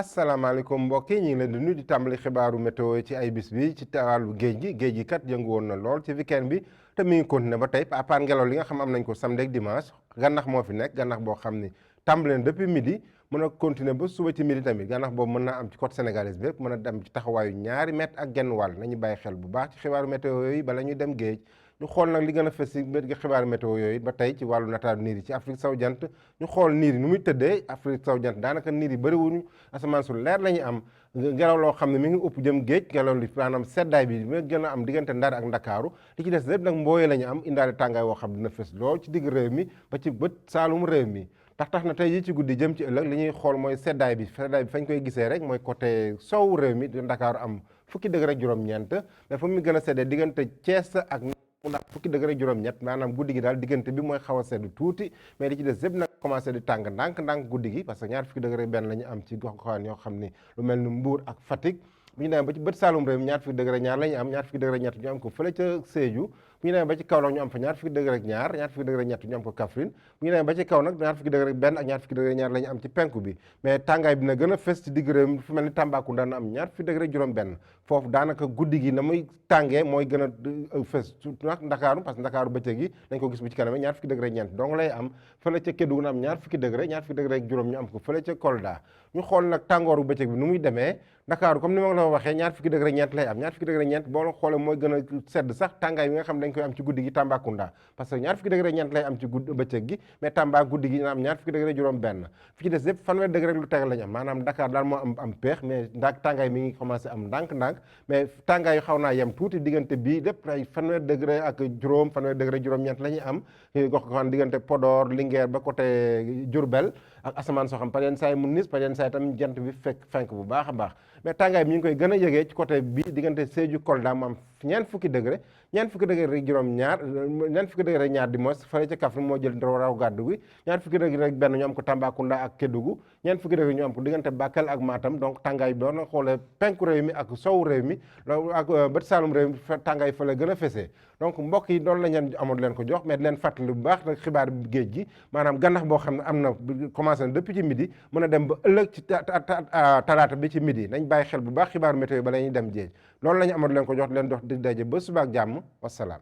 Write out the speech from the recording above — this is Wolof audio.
asalaamaaleykum mbokk yi ñu ngi leen di nuyu di tàmbali xibaaru météo ci ay bis bi ci wàllu géej gi kat yëngu woon na lool ci weekend bi te mi ngi continué ba tey à part ngelaw li nga xam am nañ ko samedi ak dimanche gànnax moo fi nekk gànnax boo xam ni tàmbali na depuis midi mën a continuer ba suba ci midi tamit gànnax boobu mën naa am ci côte sénégalaise bi mën a dem ci taxawaayu 2 mètres ak genn wàll nañu bàyyi xel bu baax ci xibaaru météo yooyu bala ñuy dem géej ñu xool nag li gën a fës ci xibaaru météo yooyu ba tey ci wàllu nataalu niir yi ci Afrique sowu jant ñu xool niir yi nu muy tëddee Afrique sowu jant daanaka niir yi bëriwuñu asamaan su leer la ñuy am ngelaw loo xam ne mi ngi upp jëm géej ngelaw li maanaam seddaay bi mi gën a am diggante Ndar ak Ndakaaru li ci des lépp nag mbooyee la ñu am indaale tàngaay woo xam dina fës lool ci digg réew mi ba ci bët saalum réew mi tax na tey yi ci guddi jëm ci ëllëg li ñuy xool mooy seddaay bi fañ koy gisee rek mooy côté sowu réew mi di Ndakaaru am fukki degré juróom-ñeent mais fa mu gën a seddee diggante Thiès ak ndax fukki degré juróom-ñett maanaam guddi gi daal diggante bi mooy xaw a sedd tuuti mais li ci des yëpp nag commencé di tàng ndànk guddi gi parce que ñaar fukki degré benn la ñu am ci gox-goxaan yoo xam ni lu mel ni Mbour ak Fatick bu ñu demee ba ci bët Saalum réew mi ñaar fukki degré ñaar la ñu am ñaar fukki degré ñett ñu am ko fële ca Sédhiou bu ñu demee ba ci kaw nag ñu am fa ñaar fukki degré ak ñaar fukki degré ñett ñu am ko Kaffrine bu ñu demee ba ci kaw nag ñaar fukki degré benn ak ñaar fukki degré ñaar la ñu am ci penku bi mais tàngaay bi na gën a fës ci digg réew mi fu mel ni Tambacounda na am ñaar fukki degré juróom benn foofu daanaka guddi gi na muy tàngee mooy gën a fës surtout nag Ndakaaru parce que Ndakaaru bëccëg gi dañ ko gis bu ci kanam ñaar fukki degré ñeent donc lay am fële ca Kédougou na am ñaar fukki degré ak juróom ñu am ko fële ca Kolda ñu xool nag tàngooru bëccëg bi nu muy demee Ndakaaru comme ni ma la waxee ñaar fukki degré ñeent lay am ñaar fukki degré ñeent boo xoolee mooy gën a sedd sax tàngaay bi nga xam dañ koy am ci guddi gi Tambacounda parce que ñaar fukki degré ñeent lay am ci bëccëg gi mais Tamba guddi gi na am ñaar fukki degré juróom benn fi ci des yëpp fanweer degré lu tegal lañu am maanaam Dakar daal moo am peex mais tàngaay mi ngi commencé am ndànk mais tàngaay yu xaw naa yem tuuti diggante bii lépp ay fanweer degré ak fanweer degré juróom-ñeent la ñuy am gox ko xam diggante Podor Linguère ba côté Diourbel ak asamaan soo xam par yenn saa yi mu nis par yenn saa yi tamit jant bi fenk bu baax a baax mais tàngaay bi ñu ngi koy gën a yëgee ci côté bi diggante Sédhiou Kolda mu am ñeent fukki degré rek juróom ñeent fukki degré rek ñaar di mos fële ca Kaffrine moo jël raw gàddu gi ñaar fukki degré rek benn ñu am ko Tambacounda ak Kédougou ñeent fukki degré ñu am ko diggante Bakel ak Matam donc tàngaay bi doon na xoolee penku réew mi ak sowu réew mi ak bët saalum réew mi tàngaay fa la gën a fesee donc mbokk yi doon la ñeen amoon leen ko jox mais di leen fàttali bu baax nag xibaar géej gi maanaam gànnax boo xam ne am na commencé na depuis ci midi mën a dem ba ëllëg ci talaata bi ci midi nañ bàyyi xel bu baax xibaaru météo ba la ñuy dem géej loolu la ñu amoon leen ko jox leen dox di daje ba suba ak jàmm wasalaam